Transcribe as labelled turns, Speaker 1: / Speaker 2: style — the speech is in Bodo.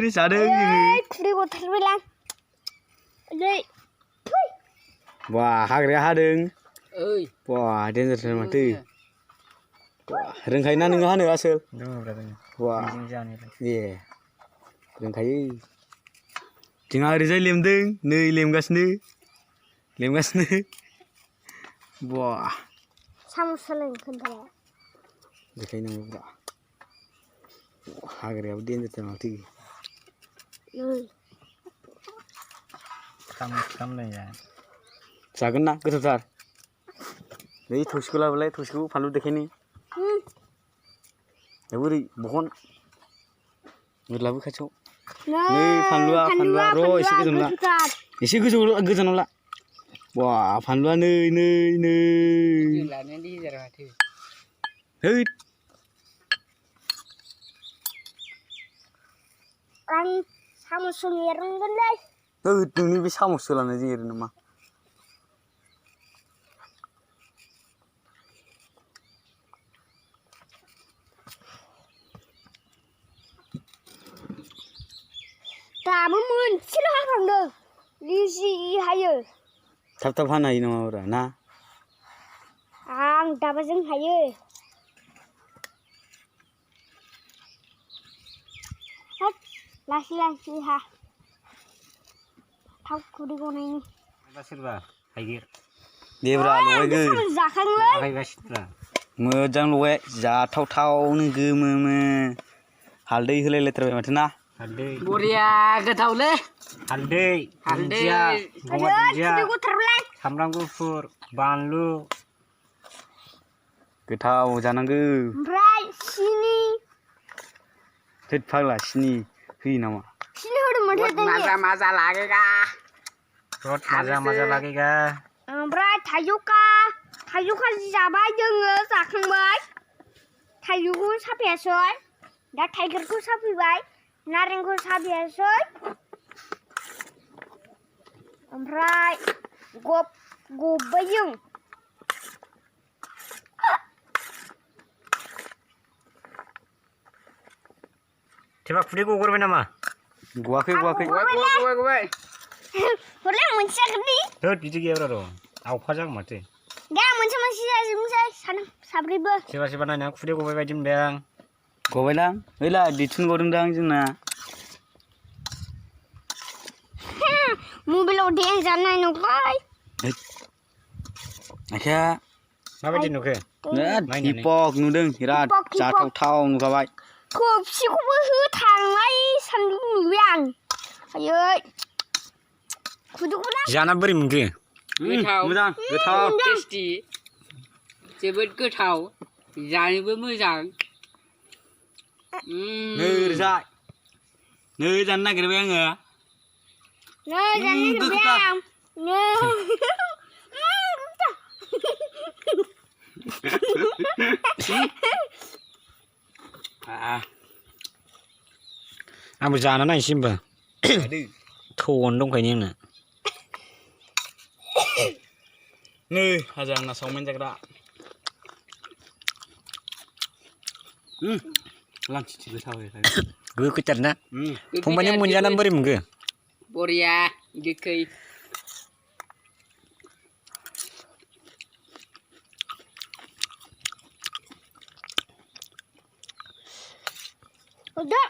Speaker 1: Ini sadeng ini.
Speaker 2: Kudu kotor bilang. Đây.
Speaker 1: Wah, hagra hadeng.
Speaker 3: Ơi.
Speaker 1: Wah, dia terus mati. Wah, rengkai nang ngah nih asal. Wah. Iya. Rengkai. Tinggal hari saya lem deng, nih lem gas nih. Lem gas nih. Wah.
Speaker 2: Sama seleng kental.
Speaker 1: Rengkai nang berapa? Wah, hagra dia terus mati.
Speaker 3: Kam ya.
Speaker 1: Jagan nak ketutar. Ini thusku lah boleh thusku falu dekini. Ya buri bohon. Berlabu kacau. Nih fanlua ro isi keজন lah. Isi kejon lah. Wah fanlua nih.
Speaker 3: Jualannya di Jawa Timur.
Speaker 1: Hei.
Speaker 2: Orang sama sungirung bendai.
Speaker 1: Ini bisa musulan aja ini mah.
Speaker 2: Kamu muncul orang dong. Lisi hayo.
Speaker 1: Tap hana ini mah orang nah.
Speaker 2: Ang dapat jeng hayo. Hah, lasi ha. Tahu kudu kau ini.
Speaker 3: Basirba, haygir.
Speaker 1: Dia berapa lagi?
Speaker 2: Zakang lah.
Speaker 3: Hay basirba.
Speaker 1: Mejang luwe जाथाव नो गोमो हालदै होलाय लेथ्राय माथो ना
Speaker 3: हालदै बरिया गोथाव ले हालदै दुन्दिया गंगार दुन्दिया
Speaker 2: Kudu kotor bilang.
Speaker 3: सामब्राम गुफुर बानलु
Speaker 1: गोथाव जानांगौ
Speaker 2: Ompray sini.
Speaker 1: थैद फाग्ला सिनि होयो नामा
Speaker 2: Sini udah mau datang.
Speaker 3: मजा लागेगा रद मजा लागेगा
Speaker 2: Ompray थायुका जाबाय जोङो जाखांबाय थायुखौ साफियासै दा थाइगिरखौ साफिबाय नारेंखौ साफियासै ओमफ्राय गब्बाय जों
Speaker 3: थेबा खुदै गगरबाय नामा
Speaker 1: गवाखै
Speaker 3: गबाय
Speaker 2: हरलाय मोनसे जागोननि
Speaker 3: होद बिदि गैयाब्रा र' आवफा जागोन माथो
Speaker 2: दा मोनसे जाजोबनोसै साब्रैबो
Speaker 3: सोरबा नायना खुदै गबाय बायदि मोनबाय आं
Speaker 1: गबायलां ओइला दिथुन गदोंदां जोंना
Speaker 2: मबाइलाव दें जानाय नुबाय
Speaker 1: आखाया
Speaker 3: माबायदि नुखो
Speaker 1: दिपक नुदों बिराद जाथाव नुखाबाय
Speaker 2: खोबसिखौबो होथारनाय सानदुं नुबाय आं आयै खुदुखौना
Speaker 3: जाना बोरै मोनखो
Speaker 1: मोजां गोथाव
Speaker 4: टेस्टि जोबोद गोथाव जानोबो मोजां
Speaker 1: नै रोजाय नै जानो नागिरबाय आङो
Speaker 2: नै जानो नागिरबाय आं नै
Speaker 3: आंबो जाना नायनोसै होनबा थौआनो दंखायो आंना
Speaker 1: नै हाजा आंना सावमिन जाग्रा लांथिथि गोथाव
Speaker 3: गोखैथारना फंबायनि मोनजानानै बोरै मोनखो
Speaker 4: बरिया गोखै
Speaker 2: udah